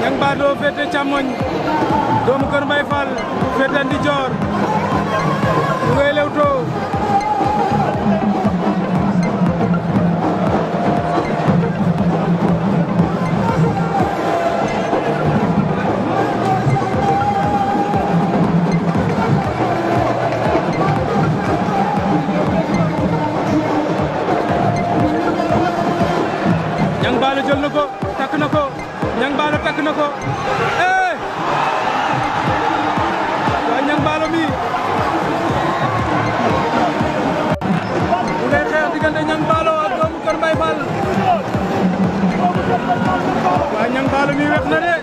Niang Ballo féete càmmoñ doomu Kër Mbaye Fall féete ndijoor ñu ngay lewtoo Niang Ballo jël na ko takk na ko Niang Ballo takk na ko waaye Niang Ballo mi mu ngay xeex diggante Niang Ballo ak doomu Kër Mbaye Fall waaye Niang Ballo mi wex na de